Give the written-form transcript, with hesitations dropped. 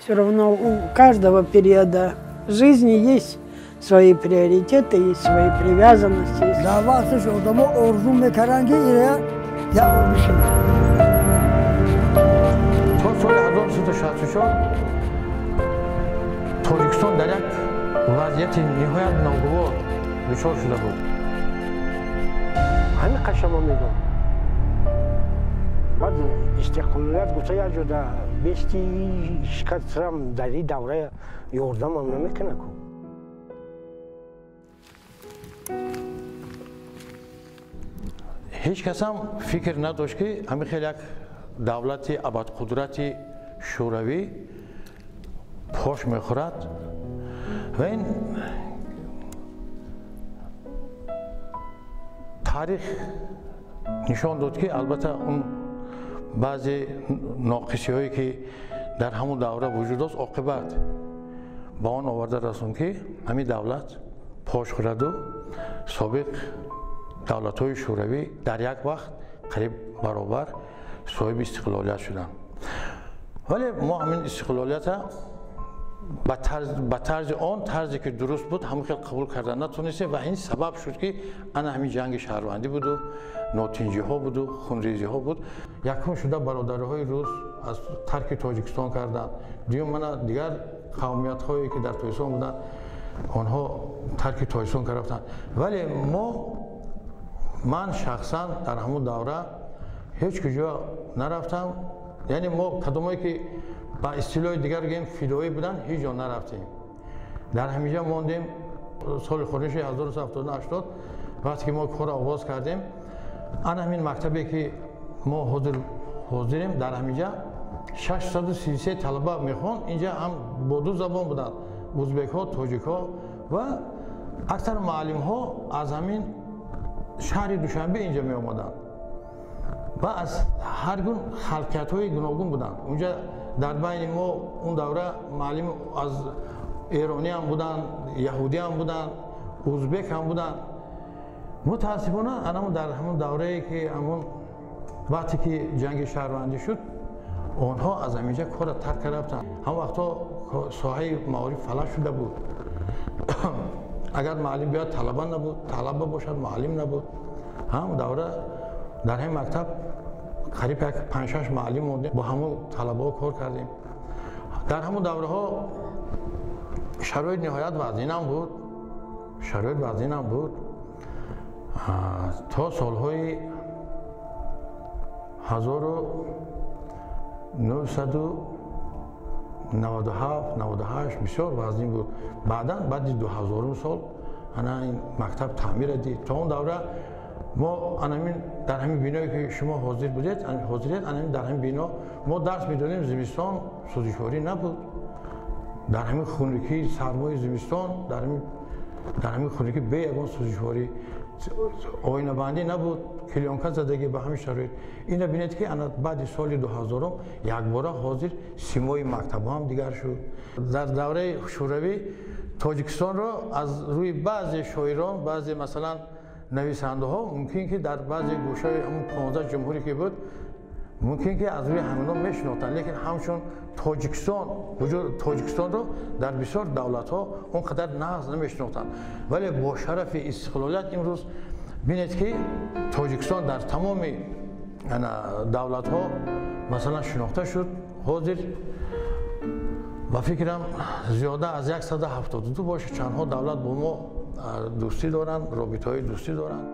Все равно у каждого периода жизни есть свои приоритеты, есть свои привязанности. Дар вақташ одамо орзу мекарданд, ки ира як бор бишинанд. То соли 1964 Тоҷикистон дар як вазъияти ниҳоят ногувор дучор шуда буд. Ҳамин қашамо мегӯм, баъд истиқлолият гуфта як ҷода бести шикастам, дар ин давра ёрдамам намекунад ку. Ҳеҷ касам фикр надошт, ки ҳамин хел як давлати абадқудрати Шӯравӣ пош мехӯрад ва ин таърих нишон дод, ки албатта он баъзе ноқисиҳое, ки дар ҳамон давра вуҷуд дошт, оқибат ба он оварда расонд, ки ҳамин давлат пош хӯраду собиқ давлатҳои Шӯравӣ дар як вақт қариб баробар соҳиби истиқлолият шуданд. Вале мо ҳамин истиқлолията ба тарзи он тарзе, ки дуруст буд, ҳамон хел қабул карда натонистем ва ин сабаб шуд, ки ана ҳамин ҷанги шаҳрвандӣ буду, нотинҷиҳо буду, хунрезиҳо буд. Якум шуда бародариҳои рус аз тарки Тоҷикистон карданд, дуюм мана дигар қавмиятҳое, ки дар Тоҷикистон буданд, онҳо тарки Тоҷикистон рафтанд. Вале мо, ман шахсан дар ҳамон давра ҳеҷ куҷо нарафтам. Яъне мо кадомое, ки ба истилоҳи дигар гӯем, фидоӣ буданд, ҳеҷ ҷо нарафтем, дар ҳаминҷа мондем. Соли хониши 1978, вақте ки мо корро оғоз кардем, ана ҳамин мактабе, ки мо ҳозир ҳозирем, дар ҳаминҷа 633 талаба мехонд. Инҷа ҳам бо ду забон буданд: узбекҳо, тоҷикҳо, ва аксар муаллимҳо аз ҳамин шаҳри Душанбе инҷа меомаданд ва аз ҳар гун халқиятҳои гуногун буданд. Унҷа дар байни мо он давра муаллим аз эрониам буданд, яҳудиам буданд, узбек ҳам буданд. Мутаассифона, анамон дар ҳамон даврае, ки ҳамон вақте ки ҷанги шаҳрвандӣ шуд, онҳо аз ҳаминҷа корро тарк карда рафтанд. Ҳамон вақтҳо соҳаи маориф фалаҷ шуда буд. Агар муаллим биёяд, талаба набуд, талаба бошад, муаллим набуд. Ҳам давра дар ҳамин мактаб қариб як панҷшаш муаллим мондем, бо ҳамон талабаҳо кор кардем. Дар ҳамон давраҳо шароит ниҳоят вазнинам буд, шароит вазнинам буд. То солҳои 1997, 98 бисёр вазнин буд. Баъдан, баъди 2000-ум сол, ана ин мактаб таъмира дид. То он давра мо анамин дар ҳамин биное, ки шумо ҳозир будед, ҳозиред, анамин дар ҳамин бино мо дарс медодем. Зимистон сӯзишворӣ набуд. Дар ҳамин хунукӣ, сармои зимистон, дар ҳамин хунукӣ бе ягон сӯзишворӣ, оинабандӣ набуд, клеёнка задагӣ, ба ҳамин шароит. Ина бинед, ки ана баъди соли 2000-ум якбора ҳозир симои мактабҳо ҳам дигар шуд. Дар давраи Шӯравӣ Тоҷикистонро аз рӯи баъзе шоирон, баъзе, масалан, нависандаҳо, мумкин ки дар баъзе гӯшаи ҳамон 15 ҷумҳурӣ, ки буд, мумкин ки аз рӯи ҳамино мешинохтанд, лекин ҳамчун Тоҷикистон вуҷуд Тоҷикистонро дар бисёр давлатҳо он қадар нағз намешинохтанд. Вале бо шарафи истиқлолият имрӯз бинед, ки Тоҷикистон дар тамоми давлатҳо, масалан, шинохта шуд. Ҳозир, ба фикрам, зиёда аз 172 боша, чандҳо давлат бо мо дӯстӣ доранд, робитаҳои дӯстӣ доранд.